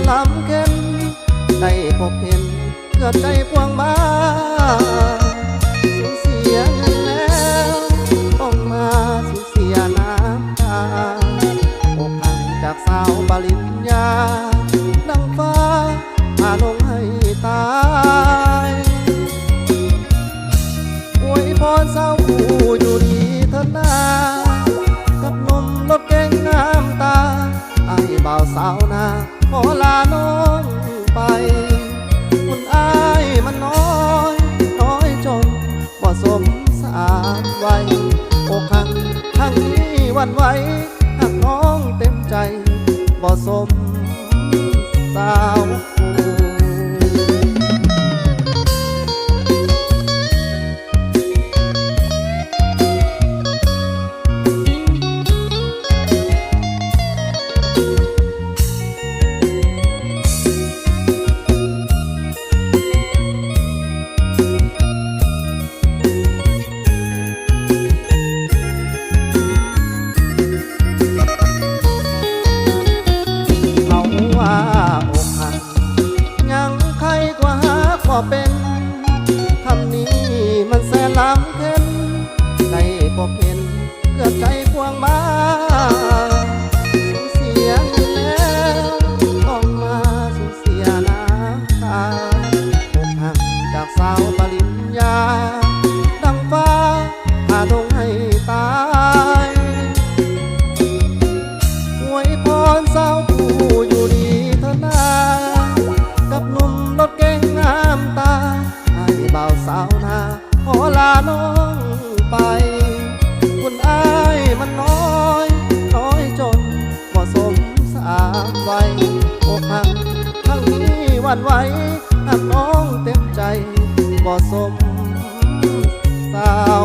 ສຳເຂັນ ໄດ້ພົບເຫັນເກືອບໃຈພວງມາ ສູນເສຍເງິນແລ້ວ ຕ້ອງມາສູນເສຍນ້ຳຕາ ອົກຫັກຈາກສາວປະລິນຍາ ດັ່ງຟ້າຜ່າລົງໃຫ້ຕາຍ ອວຍພອນສາວຄູ່ຢູ່ດີເທີນນາ ກັບໜຸ່ມລົດເກັງງາມຕາ ອ້າຍບ່າວສາວນາ ຂໍລານ້ອງໄປ ບຸນອ້າຍມັນນ້ອຍ ນ້ອຍຈົນ ບໍ່ສົມສາມໄວ ອົກຫັກຄັ້ງນີ້ຫວັ່ນໄຫວ ຮັກນ້ອງເຕັມໃຈ ບໍ່ສົມສາວຄູ່. ເຮົາວ່າອົກຫັກ ຍັງໄຄກວ່າຮັກບໍ່ເປັນ ຄຳນີ້ມັນແສນລຳເຄັນ ໄດ້ພົບເຫັນເກືອບໃຈພວງມາ ສູນເສຍຢູ່ແລ້ວ ຕ້ອງມາສູນເສຍນ້ຳຕາ ອົກຫັກຈາກສາວປະລິນຍາ ດັ່ງຟ້າ ພາດົງໃຫ້ຕາຍ ອວຍພອນສາວຄູ່ຢູ່ດີເທີນນາ ກັບໜຸ່ມລົດເກັງງາມຕາ ອ້າຍບ່າວສາວນາ ຂໍລານ້ອງໄປ ບຸນອ້າຍມັນນ້ອຍ ນ້ອຍຈົນ ບໍ່ສົມສາມໄວ ອົກຫັກຄັ້ງນີ້ຫວັ່ນໄຫວ ຮັກນ້ອງເຕັມໃຈ ບໍ່ສົມສາວ